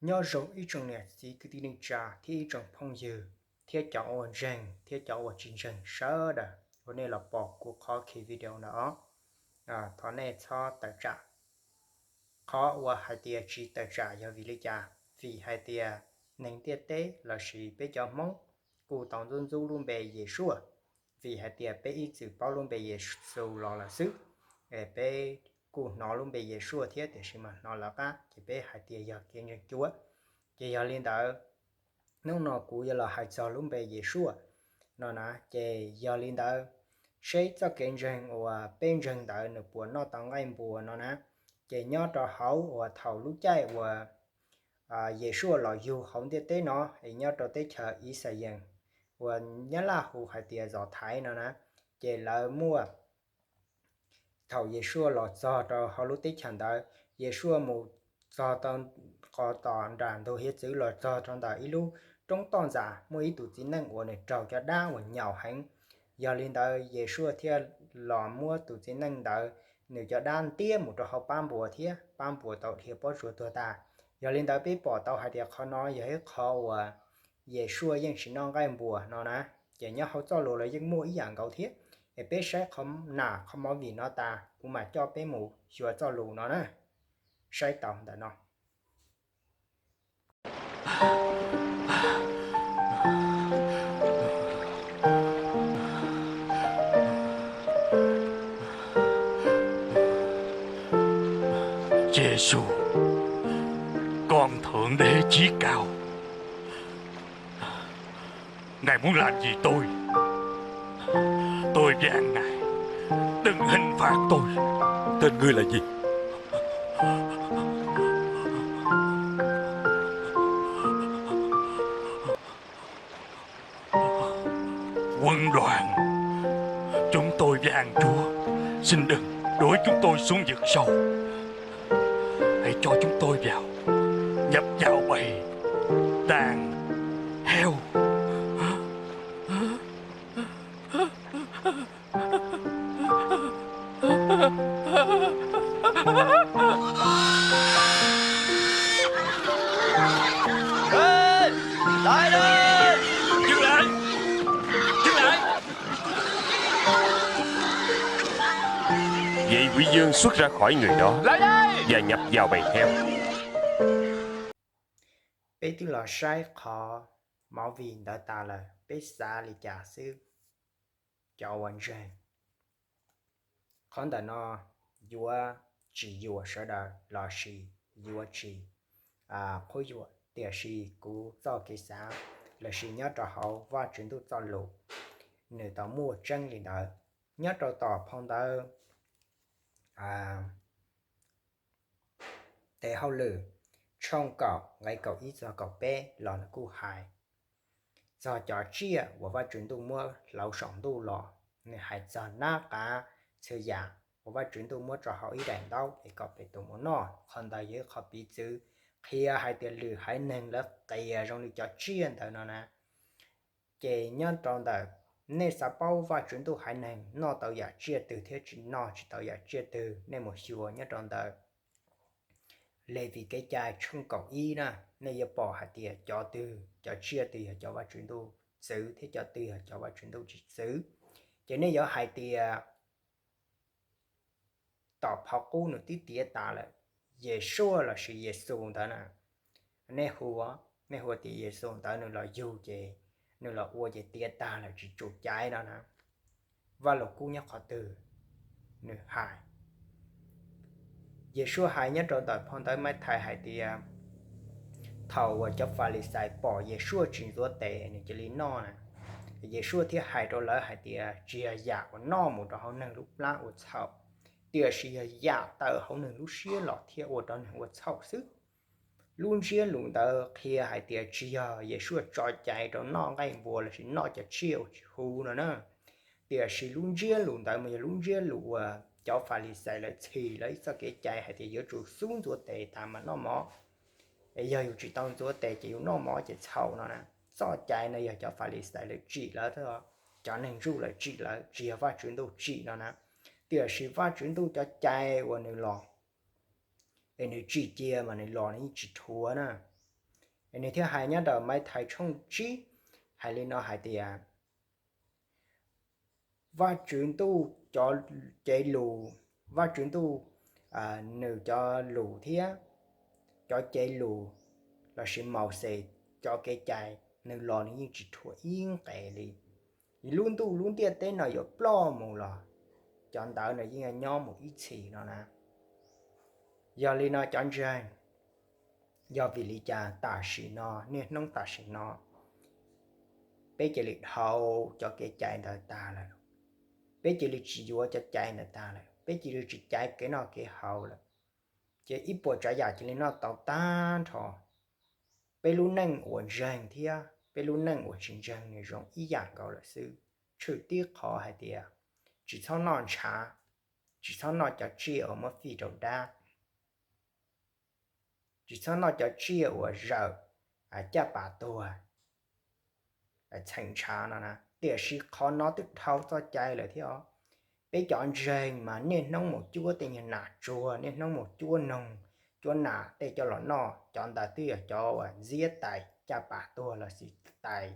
Nyob zoo ib tsoom niam txiv kwv tij neej tsa thiab ib tsoom phooj ywg thiab cov uas ntseeg thiab cov uas tsis ntseeg sawv daws uas nej los pom kuv qhov khi video ntawm os. Thov nej txhob tawm tsam. Qhov uas hais tias tsis tawm tsam yog vim li cas? Vim hais tias neeg ntiaj teb lossis peb cov Hmoob kuj tau ntxub ntxub lub npe Yesuaj, vim hais tias peb ib txwm paub lub npe Yexus los lawm xwb. Peb kuj hnov lub npe Yesuaj thiab tiam sis mas hnov lawv qab ces peb hais tias yog kev ntseeg cuav. Ces yog li ntawd, hnub no kuv yuav los hais txog lub npe Yesuaj no na. Ces yog li ntawd, seb txoj kev ntseeg uas peb ntseeg ntawd nws puas noj tau nqaij npua no na. Ces nyob rau hauv uas thaum lub caij uas Yesuaj los yug hauv ntiaj teb no es nyob rau teb chaws Ixayees uas Nyab Laj hu hais tias Zos Thaiv no na, ces lawv muaj thaum Yesuaj los txog rau hauv lub teb chaws ntawd, Yesuaj mus txog tau qhov tom nram ntug hiav txwv los txog rau ntawm ib lub roob toj ntxas muaj ib tus txiv neej uas nws raug cov dab uas nyaum heev. Yog li ntawd Yesuaj thiaj los muab tus txiv neej ntawd nws cov dab ntiab mus rau hauv pab npua thiab pab npua tau dhia pob tsuas tuag tas. Yog li ntawd peb pom tau hais tias qhov no yog ib qhov uas Yesuaj yeej tsis noj nqaij npua no na. Ces nyob hauv txoj lus los yeej muaj ib yam nkaus thiab. Es peb saib qhov nam qhov movie no tas kuv mam coj peb mus xyuas txoj lus no na. Saib tau ntawm no. Yexus, Con Thượng Đế Chí Cao, Ngài muốn làm gì tôi? Tôi van Ngài, đừng hình phạt tôi. Tên ngươi là gì? Quân đoàn, chúng tôi van Chúa, xin đừng đuổi chúng tôi xuống vực sâu. Hãy cho chúng tôi vào, nhập vào bầy đàn heo. Dừng lại! Dừng lại! Vậy quỷ vương xuất ra khỏi người đó và nhập vào bầy heo. Peb twb los saib qhov movie ntawd tas lawm, peb xav li cas xwb? Cov uas ntseeg, qhov ntawm no yuav tsis yuam sawv daws lossis yuav tsis qhuab yuam, tiam sis kuv txoj kev xav lossis nyob rau hauv Vajtswv Ntuj txoj lus, nws tau muaj tseeb li ntawd. Nyob rau tom phau ntawv Tes Hauj Lwm tshooj kaum nqe kaum ib txog kaum peb los nws kuj hais txog cov tsiaj uas Vajtswv Ntuj muab hlauv saum ntuj los. Nws hais txog nab qav txhua yam uas Vajtswv Ntuj muab tso hauv ib daim ntaub es kom peb tus mus noj. Qhov ntawd yog ib qho piv txwv qhia hais tias lwm haiv neeg lawv qias zoo li cov tsiaj ntawd no na. Ces nyob rau ntawm nej xav paub Vajtswv Ntuj haiv neeg noj tau yam tsiaj twg thiab tsis noj tsis tau yam tsiaj twg, nej mus xyuas nyob rau ntawm Levis Kev Cai tshooj kaum ib na, nej yuav pom hais tias cov twg, cov tsiaj twg yog cov Vajtswv Ntuj txwv thiab cov twg yog cov Vajtswv Ntuj tsis txwv. Ces nej yuav hais tias tom phov qub nws twb tiav tas lawm, Yeshua lossis Yexus ntawd na, nej hu, nej hu tias Yexus ntawd nws los yug ces nws los ua ces tiav tag lawm tsis tsum caiv no na. Vaj Lug Kub nyob qhov twg nws hais? Yeshua hais nyob rau ntawm phau ntawv Mathais hais tias thaum uas cov Falixais pom Yeshua tsis ntxuav tes nws cia li noj na, Yeshua thiaj hais rau lawv hais tias tsis yog yam uas noj mus rau hauv neeg lub plab ua txhaum, tiam sis yog yam tawm hauv neeg lub siab los thiaj ua rau neeg ua txhaum xwb. Lub ntsiab lus ntawd qhia hais tias tsis yog Yeshua tso cai rau noj nqaij npua lossis noj cov tsiaj uas tsis huv no na, tiam sis lub ntsiab lus ntawd mas yog lub ntsiab lus uas cov Falixais lawv txhim lawv ib txoj kev cai hais tias yuav tsum xub ntxuav tes tas mas noj mov. Es yog yus tsis tau ntxuav tes ces yus noj mov ces txhaum no na. Txoj cai no yog cov Falixais lawv tsim lawv, cov neeg ntsuj lawv tsim lawv, tsis yog Vajtswv Ntuj tsim no na. Tiam sis Vajtswv Ntuj cov cai uas nws los es nws tsim cia mas nws los nws yeej tsis dhuav na. Nws thiaj hais nyob rau Mathais tshooj tsib, hais li no hais tias Vajtswv Ntuj cov cev lus, Vajtswv Ntuj nws cov lus thiab cov cev lus lossis Mauxes cov kev cai, nws los nws yeej tsis rhuav ib nqe li. Lub ntuj lub ntiaj teb no yuav ploj mus los cov ntawd nws yeej nyob mus ib txhis no na. Yog li no cov ntseeg, yog vim li cas tam sim no, niaj hnub tam sim no, peb cia li dhau cov kev cai ntawd tag lawm, peb cia li tsis yuav cov cai ntawd tag lawm, peb cia li tsis caiv kev noj kev haus lawm, ces ib puas tsav yam cia li noj tau tag nrho. Peb lub neej uas ntseeg thiab peb lub neej uas tsis ntseeg nws zoo ib yam nkaus lawm xwb, tshwm tib qhov hais tias tsis txhob noj ntshav, tsis txhob noj cov tsiaj uas muab fij rau dab, tsis txhob noj cov tsiaj uas zawm caj pas tuag, txheem ntshav no na. Tiam sis qhov no twb dhau txoj cai lawm thiab os. Peb cov ntseeg mas niaj hnub mus cuab tej nyuag nas tsuag, niaj hnub mus cuab noog, cuab nas tej coj los noj, cov ntawd twb yog cov uas ntxiab tais caj pas tuag lossis tais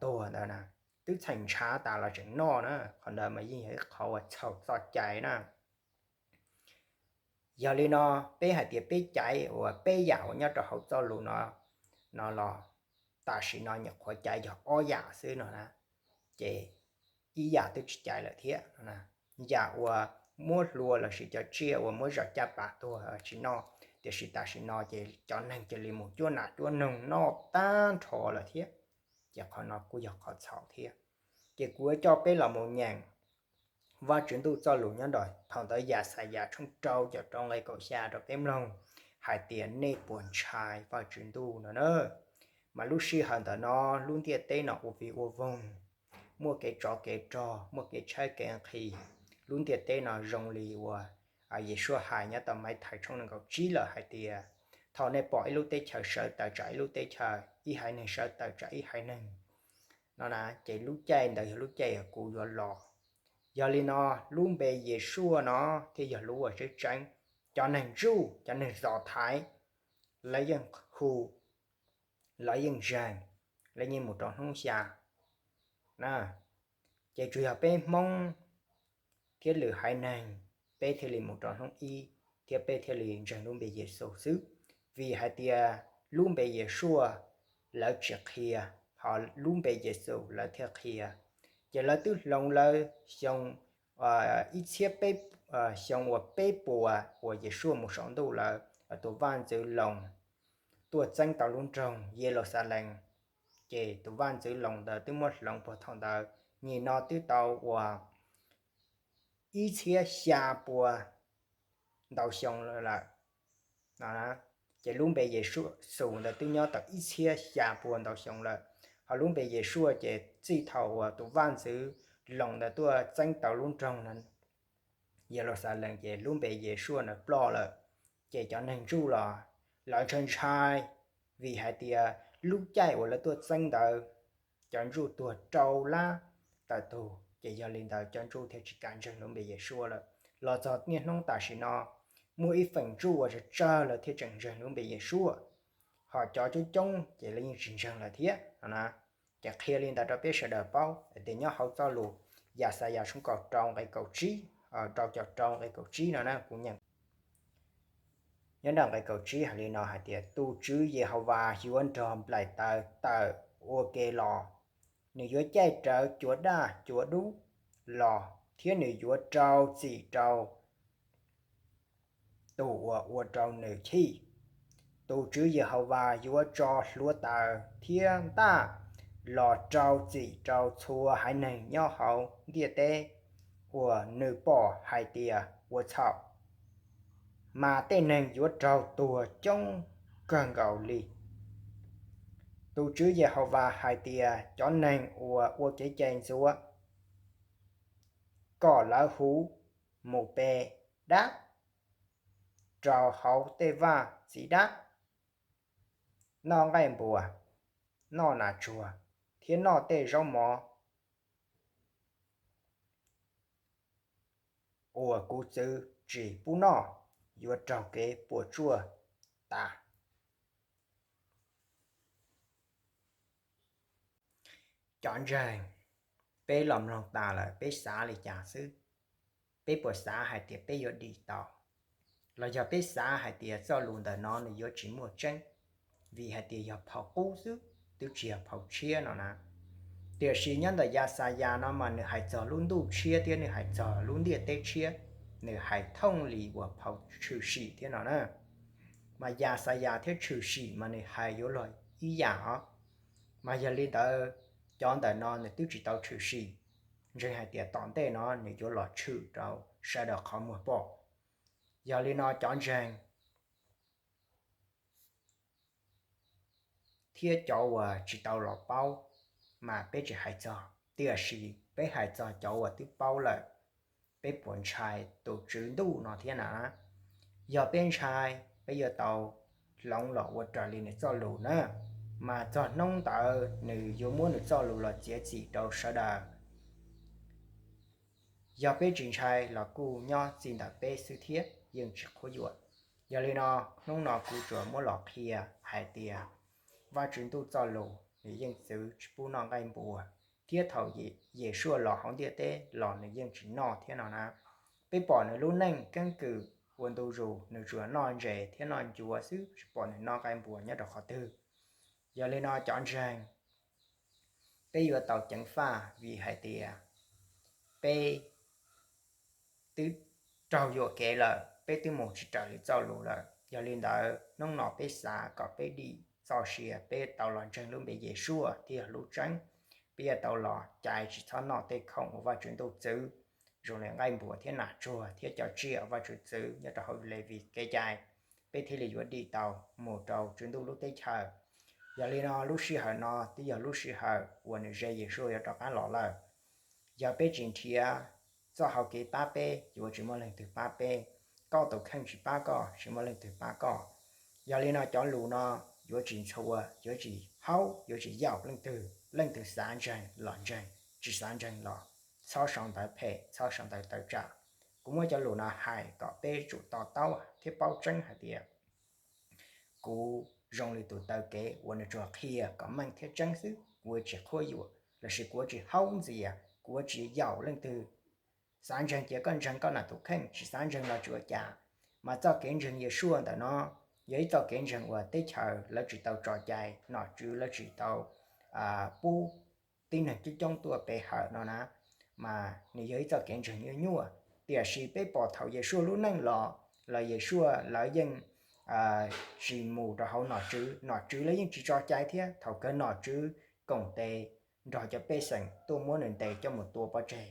tuag ntawd na, twb txheem ntshav tas los tseem noj na. Qhov ntawd mas yeej yog ib qhov uas txhaum txoj cai na. Yog li no, peb hais tias peb caiv uas peb yam uas nyob rau hauv txoj lus no, no los tam sim no nyuam qhuav caiv yog ob yam xwb no na, ces ib yam twb tsis caiv lawm thiab. Yam uas muab hlua lossis cov tsiaj uas muab zawm caj pas tuag tsis noj, tiam sis tam sim no ces cov neeg cia li mus cuab nas cuab noog noj tag nrho lawm thiab, ces qhov no kuj yog qhov txhaum thiab. Ces kuv yuav coj peb los mus nyeem Vajtswv Ntuj txoj lus nyob rau thaum ntawd Yaxayas tshooj rau caum rau nqe kaum xya rau peb mloog hais tias nej puas ntshai Vajtswv Ntuj no na. Mas lub sij hawm ntawm no lub ntiaj teb no ua vig ua voog, muaj kev tsov kev rog, muaj kev tshaib kev nqhis. Lub ntiaj teb no zoo li uas Yesuas hais nyob tau Mathais tshooj nees nkaum tsib lawm hais tias thaum nej pom ib lub teb chaws sawv tawm tsam ib lub teb chaws, ib haiv neeg sawv tawm tsam ib haiv neeg no na, ces lub caij ntawd yog lub caij uas kuv yuav los. Yog li no, lub npe Yesuas no thiaj yog lub uas tseeb tseeb. Cov neeg ntsuj, cov neeg zos thaiv, lawv yeej hu, lawv yeej ntseeg, lawv yeej mus rau hnub xya na. Ces tsuas yog peb Hmoob thiab lwm haiv neeg, peb thiaj li mus rau hnub ib thiab peb thiaj li ntseeg lub npe Yexus xwb. Vim hais tias lub npe Yesuas lawv tsis qhia, ho lub npe Yexus lawv thiaj qhia. Ces lawv twb hloov lawv xyoo ib txhiab peb, xyoo uas peb puas uas Yesuas mus saum ntuj lawm, tus vaj ntxwv Loos tuaj txeeb tau lub nroog Yeluxalees. Ces tus vaj ntxwv Loos ntawd twb muab hloov puag thaum ntawd, nyim no twb tau uas ib txhiab xya pua ntau xyoo lawm. Ces lub npe Yexus ntawd twb nyob tau ib txhiab xya pua ntau xyoo lawm. Ho lub npe Yesuas ces txij thaum uas tus vaj ntxwv Loos ntawd tuaj txeeb tau lub nroog Yeluxalees ces lub npe Yesuas ntawd ploj lawm. Ces cov neeg ntsuj los lawv ntshai ntshai, vim hais tias lub caij uas lawv tuaj txeeb ntawd cov ntsuj tuag rau lab tawm tug, ces yog li ntawd cov ntsuj thiaj tsis kam ntseeg lub npe Yesuas lawm. Los txog niaj hnub tam sim no, muaj ib feem ntsuj uas tsawg tsawg lawv thiaj tseem ntseeg lub npe Yesuas, ho cov coob coob ces lawv yeej tsis ntseeg lawm thiab no na. Ces qhia li ntawd rau peb sawv daws paub hais tias nyob hauv txoj lus Yaxayas tshooj kaum rau nqe kaum tsib, rau caum rau nqe kaum tsib no na, kuv nyeem. Nyob nram nqe kaum tsib hais li no hais tias, tus Tswv Yehauvas yuav nrog nplaim taws tawm ua ke los, nws yuav caij rawv cua daj cua dub los, thiab nws yuav rau txim rau tus uas ua rau nws chim. Tus Tswv Yehauvas yuav tso hluav taws thiab ntaj los rau txim rau txhua haiv neeg nyob hauv ntiaj teb uas nws pom hais tias ua txhaum, mas tej neeg yuav raug tuag coob kawg nkaus li. Tus Tswv Yehauvas hais tias cov neeg uas ua kev cai ntxuav, kom lawv huv mus pe dab rau hauv tej vaj txiv dab, noj nqaij npua, noj nas tsuag, thiab noj tej zaub mov uas kuv txwv tsis pub noj, yuav raug kev puas tsuaj tas. Cov ntseeg, peb los mloog tas lawm peb xav li cas xwb? Peb puas xav hais tias peb yuav dim tau? Los yog peb xav hais tias txoj lus ntawm no nws yuav tsis muaj tseeb, vim hais tias yog phau qub xwb twb tsis yog phau tshiab no na. Tiam sis nyob ntawm Yaxayas no mas nws hais txog lub ntuj tshiab thiab nws hais txog lub ntiaj teb tshiab, nws hais thooj li uas phau tshwm sim thiab no na. Mas Yaxayas thiab tshwm sim mas nws hais yuav luag ib yam os. Mas yog li ntawd, cov ntawm no nws twb tsis tau tshwm sim, ntseeg hais tias tom ntej no nws yuav los tshwm rau sawv daws qhov muag pom. Yog li no cov ntseeg thiab cov uas tsis tau los paub, mas peb tsis hais txog, tiam sis peb hais txog cov uas twb paub lawm, peb puas ntshai tus Tswv Ntuj no thiab na? Yog peb ntshai, peb yuav tau hloov los ua raws li nws txoj lus na, mas txog hnub ntawd nws yuav muab nws txoj lus los txiav txim rau sawv daws. Yog peb tsis ntshai los kuj nyob txij ntawm peb xwb thiab yeej tsis qhuab yuam. Yog li no, hnub no kuv tsuas muab los qhia hais tias Vajtswv Ntuj txoj lus nws yeej txwv tsis pub noj nqaij npua, thiab thaum Yesuas los hauv ntiaj teb los nws yeej tsis noj thiab no na. Peb pom nws lub neej keeb kwm ua ntu zus nws tsuas noj ntses thiab noj ncuav xwb, tsis pom nws noj nqaij npua nyob rau qhov twg. Yog li no cov ntseeg, peb yuav tau ceev faj vim hais tias peb twb raug yuam kev lawm, peb twb mus tsis raws li txoj lus lawm. Yog li ntawd hnub no peb xav kom peb dim txoj sia, peb tau los ntseeg lub npe Yesuas thiaj yog lub tseeb. Peb yuav tau los cais tsis txhob noj tej khoom uas Vajtswv Ntuj txwv, zoo li nqaij npua thiab nas tsuag thiab cov tsiaj uas Vajtswv txwv nyob rau hauv Levis kev cai, peb thiaj li yuav dim tau mus rau Tswv Ntuj lub teb chaws. Yog li no lub sij hawm no twb yog lub sij hawm uas nws ze Yesuas yuav rov qab los lawm. Yog peb tsis nrhiav txoj hau kev pab peb, yuav tsis muaj leej twg pab peb. Koj tus kheej tsis pab koj, tsis muaj leej twg pab koj. Yog li no cov lus no yuav tsis ntxhua, yuav tsis haub, yuav tsis yaum leej twg. Leej twg xav ntseeg los ntseeg, tsis xav ntseeg los txhob sau ntawv phem, txhob sau ntawv tawm tsam. Kuv muab cov lus no hais kom peb tsum to taub thiab paub tseeb hais tias kuv zoo li tus taw kev uas nws tsuas qhia kom meej thiab tseeb xwb, kuv tsis qhuab yuam lossis kuv tsis haub ntxias, kuv tsis yaum leej twg. Xav ntseeg ces koj ntseeg koj na tus kheej, tsis xav ntseeg los tsis ua cas. Mas txoj kev ntseeg Yesuas ntawm no yog ib txoj kev ntseeg uas teb chaws lawv tsis tau tso cai, nom tswv lawv tsis tau pub tib neeg coob coob tuaj pe hawm no na, mas nws yog ib txoj kev ntseeg nyuaj nyuaj. Tiam sis peb pom thaum Yesuas lub neej los, los Yesuas lawv yeej tsis mus rau hauv nom tswv, nom tswv lawv yeej tsis tso cai thiab. Thaum kawg nom tswv koom tes nrog cov pej xeem tuaj muab nws ntes coj mus tua pov tseg.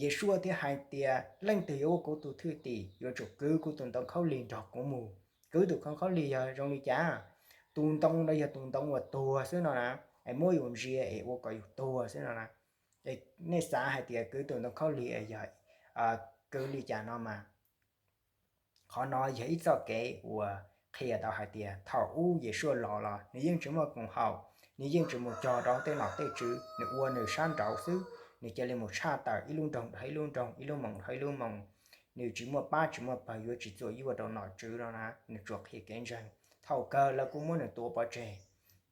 Yesuas thiaj hais tias leej twg yuav ua kuv tus thwj tim yuav tsum kwv kuv tus ntoo khaub lig nrog kuv mus. Kwv tus ntoo khaub lig yog zoo li cas? Tus ntoo ntawd yog tus ntoo uas tuag xwb no na, es muab yus ntsia es ua kom yus tuag xwb no na. Nej xav hais tias kwv tus ntoo khaub lig yog kwv li cas no mas, qhov no yog ib txoj kev uas qhia tau hais tias thaum ub Yesuas los los nws yeej tsis muaj koom haum, nws yeej tsis mus cog rau tej nom tej tswv, nws ua nws sab nraud xwb, nws cia li mus tshaj tawm ib lub nroog dhau ib lub nroog, ib lub moos dhau ib lub moos. Nws tsis muaj pab tsis muaj pawg, yuav tsis txuam yuaj rau nom tswv no na, nws tsuas qhia kev ntseeg. Thaum kawg lawv kuj muab nws tua pov tseg,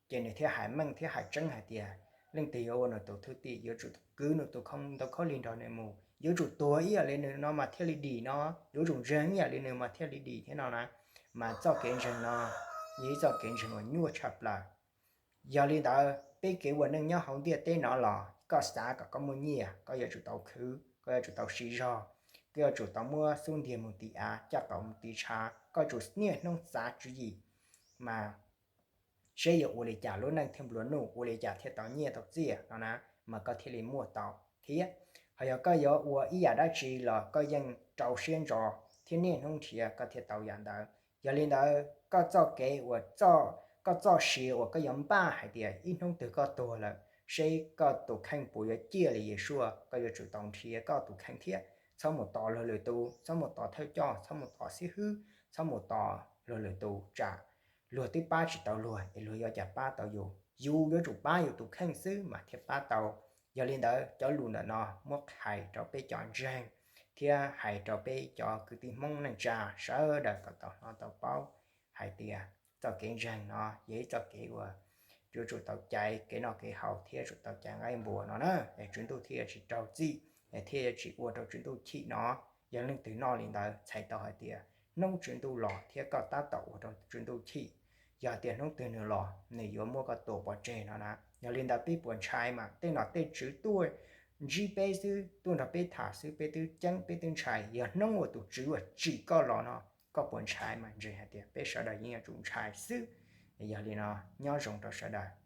ces nws thiaj hais meej thiab hais tseeb hais tias leej twg yuav ua nws tus thwj tim yuav tsum kwv nws tus ntoo khaub lig nrog nws mus, yuav tsum tuag ib yam li nws no mas thiaj li dim no, yuav tsum ntseeg ib yam li nws mas thiaj li dim thiab no na. Mas txoj kev ntseeg no yog ib txoj kev ntseeg uas nyuaj tshaj plaws. Yog li ntawd peb kev ua neej nyob hauv ntiaj teb no los koj xav kom koj muaj nyiaj, koj yuav tsum tau khwv, koj yuav tsum tau siv zog, koj yuav tsum tau muab xub ntiag mus tim av, caj qaum mus tim tshav, koj tsum niaj hnub xav tswv yim. Mas seb yuav ua li cas lub neej thiaj nplua nuj, ua li cas thiaj tau nyiaj tau txiaj no na, mas koj thiaj li muaj tau thiab. Ho yog koj yuav ua ib yam dab tsi los koj yeej rau siab ntso thiab niaj hnub nrhiav koj thiaj tau yam ntawd. Yog li ntawd koj txoj kev uas, koj txoj sia uas koj yuav npaj hais tias ib hnub twg koj tuag lawm, seb koj tus kheej puas yuav ciaj li Yesuas, koj yuav tsum tau nrhiav koj tus kheej thiab. Txhob mus tos luag lwm tus, txhob mus tos thawj coj, txhob mus tos xib hwb, txhob mus tos luag lwm tus tsam luag twb pab tsis tau luag es luag yuav cas pab tau yus. Yus yuav tsum pab yus tus kheej xwb mas thiaj pab tau. Yog li ntawd cov lus ntawm no muab hais rau peb cov ntseeg thiab hais rau peb cov kwv tij Hmoob neej tsa sawv daws kom tau hnov tau paub hais tias txoj kev ntseeg no yog ib txoj kev uas yuav tsum tau caiv kev noj kev haus thiab tsum tau caiv nqaij npua no na, es Tswv Ntuj thiaj yuav tsis raug txim, thiaj yuav tsis ua rau Tswv Ntuj chim no. Yog leej twg noj li ntawd txhais tau hais tias hnub Tswv Ntuj los thiab koj tab tom ua rau Tswv Ntuj chim, yog tias hnub twg nws los nws yuav muab koj tua pov tseg no na. Yog li ntawd peb puas ntshai mas tej nom tej tswv tuaj ntsib peb xwb, tuaj nrog peb tham xwb peb twb ceeb peb twb ntshai. Yog hnub uas tus Tswv uas tsim koj los no, koj puas ntshai mas ntseeg hais tias peb sawv daws yeej yuav tsum ntshai xwb. Yog li no, nyob zoo rau sawv daws.